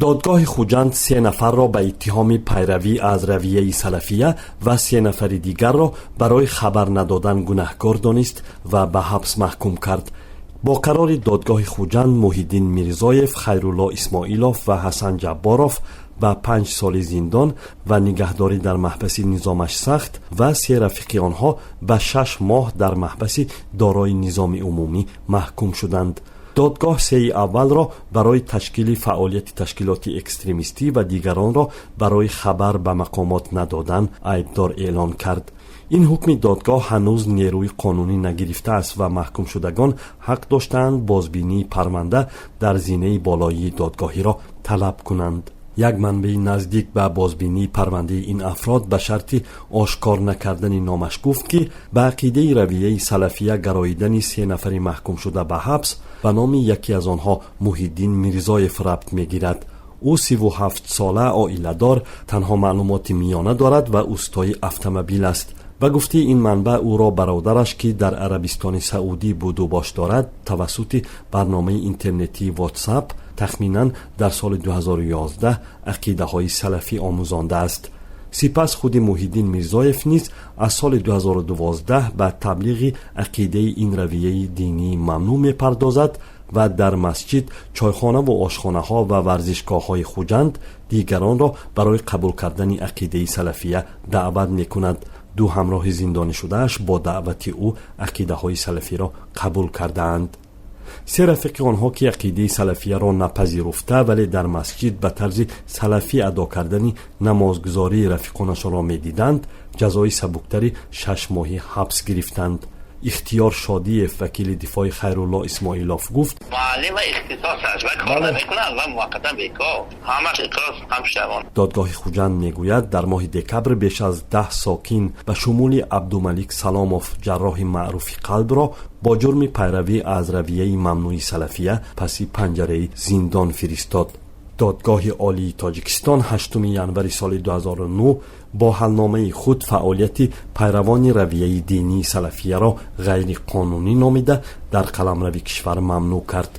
Додгоҳи Хуҷанд се нафарро ба иттиҳоми пайравӣ аз равияи салафия ва се нафари дигарро барои хабар надодан гунаҳкор донист ва ба ҳабс маҳкум кард. Бо қарори додгоҳи Хуҷанд Муҳиддин Мирзоев, Хайрулло Исмоилов ва Ҳасан Ҷабборов ба 5 соли зиндон ва нигаҳдорӣ дар маҳбаси низомаш сахт ва се рафиқи онҳо ба 6 моҳ дар маҳбаси дорои низоми умумӣ маҳкум шуданд. Додгоҳ сеи аввалро барои ташкили фаъолияти ташкилоти экстремистӣ ва дигаронро барои хабар ба мақомот надодан айбдор эълон кард. Ин ҳукми додгоҳ ҳанӯз нерӯи қонунӣ нагирифтааст ва маҳкумшудагон ҳақ доштаанд бозбинии парванда дар зинаи болоии додгоҳиро талаб кунанд. Як манбаи наздик ба бозбинии парвандаи ин афрод ба шарти ошкор накардани номаш гуфт, ки ба ақидаи равияи салафия гароидани се нафари маҳкумшуда ба ҳабс ба номи яке аз онҳо, Муҳиддин Мирзоев, рабт мегирад. Ӯ 37-сола, оиладор, танҳо маълумоти миёна дорад ва устои автомобил аст. Ба гуфтаи ин манбаъ, ӯро бародараш, ки дар Арабистони Саудӣ будубош дорад, тавассути барномаи интернетии Ватсап тахминан дар соли 2011 ақидаҳои салафӣ омӯзондааст. Сипас худи Муҳиддин Мирзоев низ аз соли 2012 ба таблиғи ақидаи ин равияи динии мамнӯъ мепардозад ва дар масҷид, чойхонаву ошхонаҳо ва варзишгоҳҳои Хуҷанд дигаронро барои қабул кардани ақидаи салафия даъват мекунад. Ду ҳамроҳи зиндонишудааш бо даъвати ӯ ақидаҳои салафиро қабул кардаанд. Се рафиқи онҳо, ки ақидаи салафияро напазируфта, вале дар масҷид ба тарзи салафӣ адо кардани намозгузории рафиқонашонро медиданд, ҷазои сабуктари 6 моҳи ҳабс гирифтанд. Ихтиёр Шодиев, вакили дифои Хайрулло Исмоилов, гуфт: Муаллим ихтисосаш ва кор намекунад ва муваққатан бекор, ҳамаш иқрор ҳамшавон. Додгоҳи Хуҷанд мегӯяд, дар моҳи декабр беш аз 10 сокин, ба шумули Абдумалик Саломов, ҷарроҳи маъруфи қалбро, бо ҷурми пайравӣ аз равияи мамнӯи салафия паси панҷараи зиндон фиристод. Додгоҳи Олии Тоҷикистон 8 январи соли 2009 бо ҳалномаи худ фаъолияти пайравони равияи динии салафияро ғайриқонунӣ номида, дар қаламрави кишвар мамнӯъ кард.